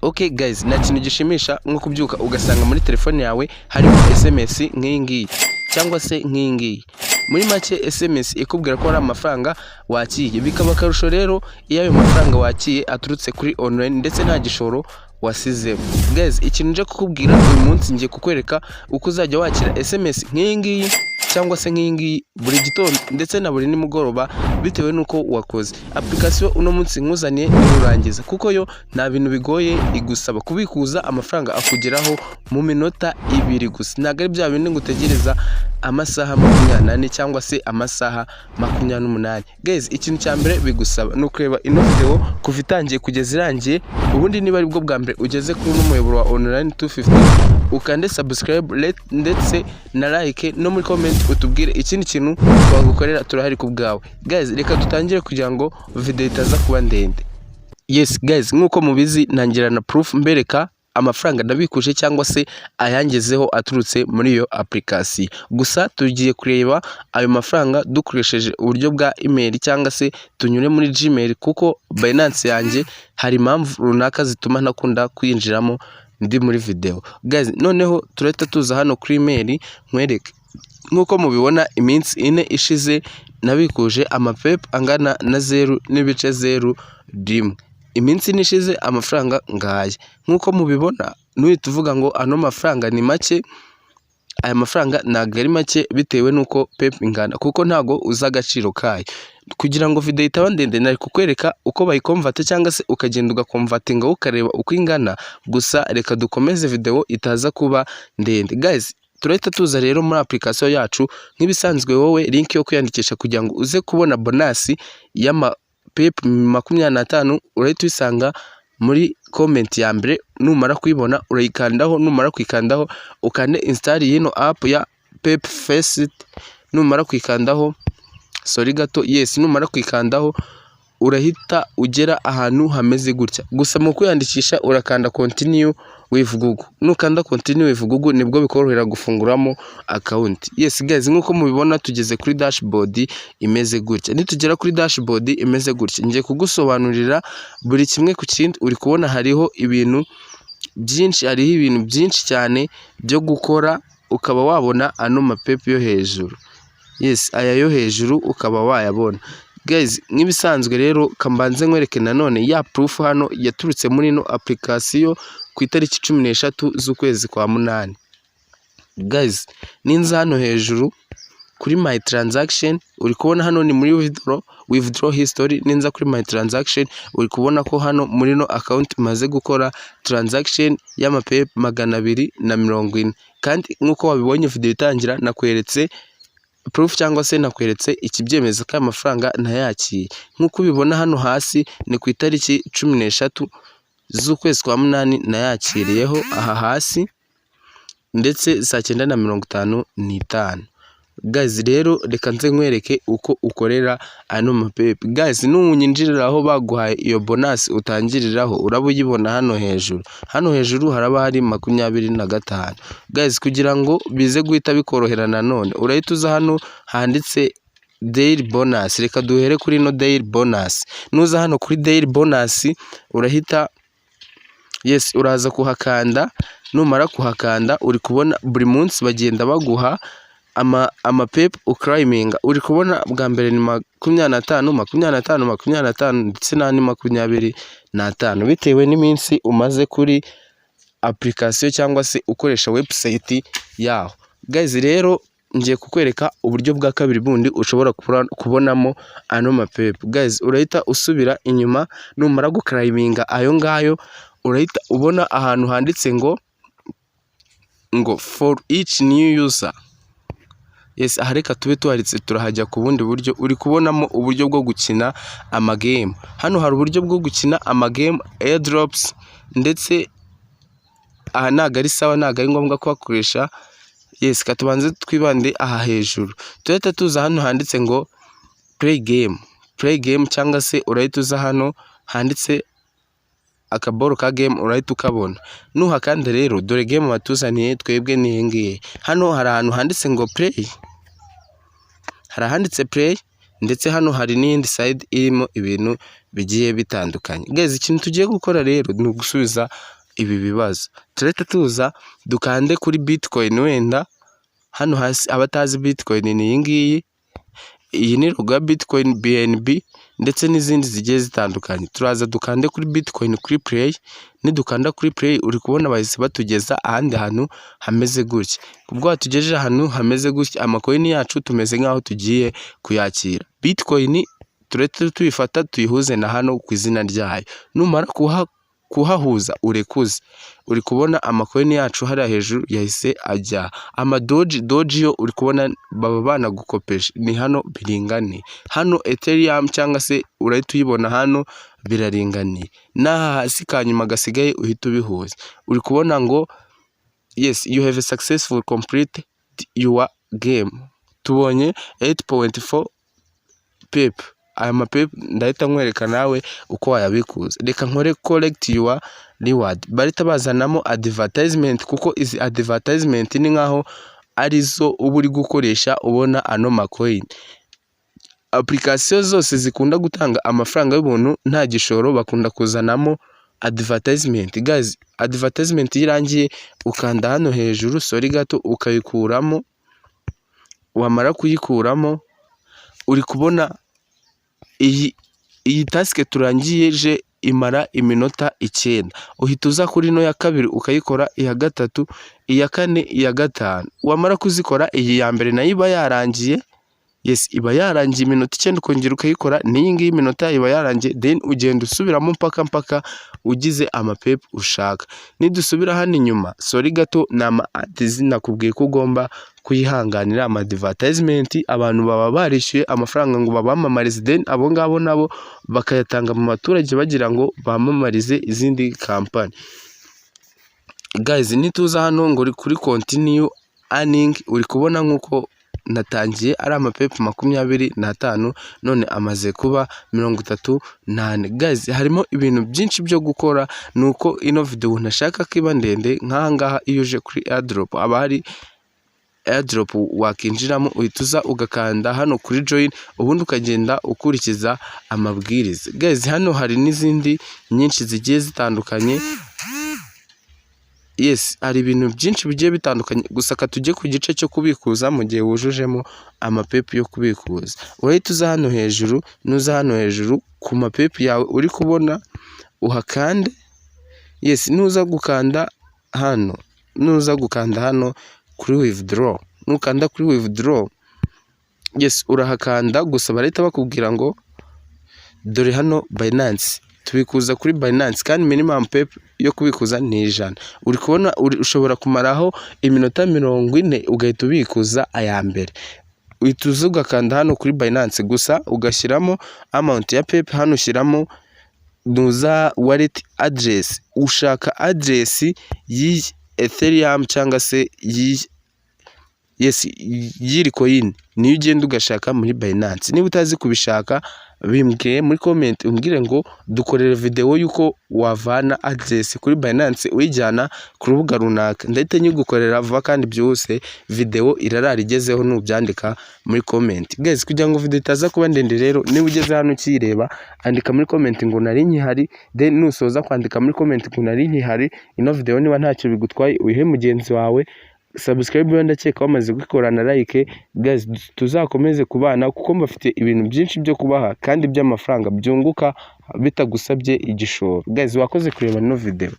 Ok guys, nta kintu gishimisha nko kubyuka ugasanga muri telefone yawe harimo SMS nk'iyi ngiyi cyangwa se nk'iyi ngiyi. Muri make, SMS ikubwira ko hari amafaranga wakiye. Bikaba akarusho rero iyo ayo mafaranga wakiye aturutse kuri online ndetse nta gishoro wasizemo. Guys, ikintu nje kukubwira uyu munsi, ngiye kukwereka uko uzajya wakira SMS nk'iyi ngiyi cyangwa se nk'iyi ngiyi buri gitondo ndetse na buri nimugoroba, bitewe n'uko wakoze. Application uno munsi nkuzaniye ni Rurangiza, kuko yo nta bintu bigoye igusaba. Kubikuza amafaranga akugeraho mu minota 2 gusa. Ntabwo ari bya bindi ngo utegereza amasaha 24 cyangwa se amasaha 28. Guys, ikintu cya mbere bigusaba ni ukureba ino video kuva itangiye kugeza irangiye. Ubundi niba aribwo bwa mbere ugeze kuri uno muyoboro wa Online 250, ukande subscribe ndetse na like, no muri comment utubwire ikindi kintu twagukorera, turahari ku bwawe. Guys, reka dutangire kugira ngo video itaza kuba ndende. Yes guys, nk'uko mubizi, ntangira na proof mbereka amafaranga nabikuje cyangwa se ayangezeho aturutse muri iyo application. Gusa tugiye kureba ayo mafaranga dukoresheje uburyo bwa email cyangwa se tunyure muri Gmail, kuko Binance yanjye hari impamvu runaka zituma ntakunda kwinjiramo ndi muri video. Guys, noneho turahita tuza hano kuri email nkwereke. Nk'uko mubibona, iminsi 4 ishize nabikuje amapepu angana na 0.01. Iminsi 4 ishize, amafaranga ngaya. Nk'uko mubibona, ntuhite uvuga ngo ano mafaranga ni make. Aya mafaranga ntabwo ari make bitewe n'uko pepu ingana, kuko ntabwo uzi agaciro kayo. Kugira ngo video itaba ndende, nari kukwereka uko bayiconverta cyangwa se ukagenda ugaconvertinga ukareba uko ingana. Gusa reka dukomeze video itaza kuba ndende. Guys, turahita tuza rero muri application yacu nk'ibisanzwe. Wowe link yo kwiyandikisha kugira ngo uze kubona bonus y'ama pepu 25 urahita uyisanga muri comment ya mbere. Numara kuyibona urayikandaho. Numara kuyikandaho, ukande install y'ino app ya Pep Fest. Numara kuyikandaho, sorry gato, yes, numara kuyikandaho urahita ugera ahantu hameze gutya. Gusa mu kwiyandikisha urakanda "Continue with Google". Nukanda "Continue with Google" nibwo bikorohera gufunguramo account. Yes guys, nk'uko mubibona, tugeze kuri dashboard imeze gutya. Nitugera kuri dashboard imeze gutya, ngiye kugusobanurira buri kimwe ku kindi. Uri kubona hariho ibintu byinshi, hariho ibintu byinshi cyane byo gukora, ukaba wabona ano mapepu yo hejuru. Yes, aya yo hejuru ukaba wayabona. Guys, nk'ibisanzwe rero, kambanze nkwereke nanone ya proof hano yaturutse muri ino application ku itariki 13 z'ukwezi kwa munani. Guys, ninza hano hejuru kuri "My transaction", uri kubona hano ni muri withdraw history. Ninza kuri "My transaction", uri kubona ko hano muri no account maze gukora transaction y'amapepu 240. Kandi nk'uko wabibonye video itangira, nakweretse proof cyangwa se nakweretse ikibyemeza ko aya mafaranga ntayakiye. Nk'uko ubibona hano hasi, ni ku itariki 13 z'ukwezi kwa munani nayakiriyeho aha hasi, ndetse saa 9:55. Guys, rero reka nze nkwereke uko ukorera ano mapepu. Guys, nunyinjiriraho baguhaye iyo bonus utangiriraho, uraba uyibona hano hejuru. Hano hejuru haraba hari 25. Guys, kugira ngo bize guhita bikorohera nanone, urahita uza hano handitse "Daily bonus". Reka duhere kuri ino daily bonus. Nuza hano kuri daily bonus, urahita, yes, uraza kuhakanda. Numara kuhakanda, uri kubona buri munsi bagenda baguha amapepu uclaiminga. Uri kubona bwa mbere ni 25, 25, 25 ndetse n'andi 25, bitewe n'iminsi umaze kuri application cyangwa se ukoresha website yaho. Guys, rero ngiye kukwereka uburyo bwa kabiri bundi ushobora kubonamo ano mapepu. Guys, urahita usubira inyuma. Numara guclaiminga ayo ngayo, urahita ubona ahantu handitse ngo "For each new user". Yes, aha reka tube tuharitse, turahajya ku bundi buryo. Uri kubonamo uburyo bwo gukina amagame. Hano hari uburyo bwo gukina amagame, airdrops, ndetse aha ntabwo ari sawa, ntabwo ari ngombwa kuhakoresha. Yes, ka tubanze twibande aha hejuru. Turahita tuza hano handitse ngo "Play game". Play game, cyangwa se urahita uza hano handitse akaboro ka game, urahita ukabona. Nuhakanda rero, dore game batuzaniye twebwe ni iyi ngiyi. Hano hari ahantu handitse ngo "Play", hari ahanditse "Play", ndetse hano hari n'iyindi side irimo ibintu. bigiye bitandukanye. Guys, ikintu tugiye gukora rero ni ugusubiza ibi bibazo. Turahita tuza dukande kuri Bitcoin wenda hano hasi. Abatazi Bitcoin, ni iyi ngiyi, iyi ni logo ya Bitcoin, BNB ndetse n'izindi zigiye zitandukanye. Turaza dukande kuri Bitcoin, kuri play. Nidukanda kuri play, uri kubona bahise batugeza ahandi hantu hameze gutya. Ubwo batugejeje ahantu hameze gutya, amacoin yacu tumeze nk'aho tugiye kuyakira. Bitcoin turahita tuyifata tuyihuze na hano ku izina ryayo. Numara kuhahuza urekuze, uri kubona amacoin yacu hariya hejuru yahise ajya. AmaDoge, Doge yo uri kubona baba banagukopeje, ni hano biringaniye. Hano Ethereum cyangwa se urahita uyibona hano biraringaniye, n'aha hasi kanyuma gasigaye uhita ubihuza. Uri kubona ngo "Yes, you have successful complete your game." Tubonye 8.4 PEP. Aya maPEP ndahita nkwereka nawe uko wayabikuza. Reka nkore collect your reward. Bahita bazanamo advertisement, kuko izi advertisement ni nkaho arizo uba uri gukoresha ubona ano macoin. Application zose zikunda gutanga amafaranga y'ubuntu nta gishoro bakunda kuzanamo advertisement. Guys, advertisement iyo irangiye ukanda hano hejuru, sorry gato, ukayikuramo. Wamara kuyikuramo, uri kubona iyi task turangije imara iminota 9. Uhita uza kuri ino ya kabiri ukayikora, iya gatatu, iya kane, iya gatanu. Wamara kuzikora, iyi ya mbere nayo iba yarangiye. Yes, iba yarangiye iminota 9, ukongera ukayikora. N'iyi ngiyi iminota iba yarangiye, then ugenda usubiramo mpaka mpaka ugize amaPEP ushaka. Nidusubira hano inyuma, sorry gato, ni ama ads. Nakubwiye ko ugomba kuyihanganira ama advertisement. Abantu baba barishyuye amafaranga ngo babamamarize, then abo ngabo nabo bakayatanga mu baturage bagira ngo bamamarize izindi kampani. Guys, nituza hano ngo uri kuri continue earning, uri kubona nk'uko natangiye ari amaPEP 25, none amaze kuba 34. Guys, harimo ibintu byinshi byo gukora, ni uko ino video ntashaka ko iba ndende. Nk'aha ngaha iyo uje kuri airdrop, haba hari airdrop wakinjiramo. Uhita uza ugakanda hano kuri join, ubundi ukagenda ukurikiza amabwiriza. Guys, hano hari n'izindi nyinshi zigiye zitandukanye. Yes, hari ibintu byinshi bigiye bitandukanye. Gusa ka tujye ku gice cyo kubikuza. Mu gihe wujujemo amaPEP yo kubikuza, urahita uza hano hejuru. Nuza hano hejuru ku maPEP yawe uri kubona, uhakande. Yes, nuza gukanda hano kuri withdraw, nukanda kuri withdraw, yes, urahakanda gusa, barahita bakubwira ngo dore hano Binance, tubikuza kuri Binance, kandi minimum pep yo kubikuza ni 100. Uri kubona ushobora kumaraho iminota 40 ugahita ubikuza aya mbere. Uhita uza ugakanda hano kuri Binance gusa, ugashyiramo amount ya pep. Hano ushyiramo nuza wallet address, ushaka address y'iyi Ethereum cyangwa se y'iyi, yes, y'iri coin, niyo ugenda ugashaka muri Binance. Niba utazi kubishaka, bimbwiye muri comment, umbwire ngo dukorere video y'uko wavana address kuri Binance uyijyana ku rubuga runaka. Ndahita nyigukorera vuba kandi byihuse. Video irarara igezeho nubyandika muri comment. Guys, kugira ngo video itaza kuba ndende rero, niba ugeze hano ukiyireba, andika muri comment ngo "Nari nkihari". Then nusoza kwandika muri comment ngo "Nari nkihari", ino video niba ntacyo bigutwaye uyihe mugenzi wawe. Subscribe yo ndakeka wamaze gukora, na like. Guys, tuzakomeze kubana kuko mbafite ibintu byinshi byo kubaha kandi by'amafaranga byunguka bitagusabye igishoro. Guys, wakoze kureba ino video.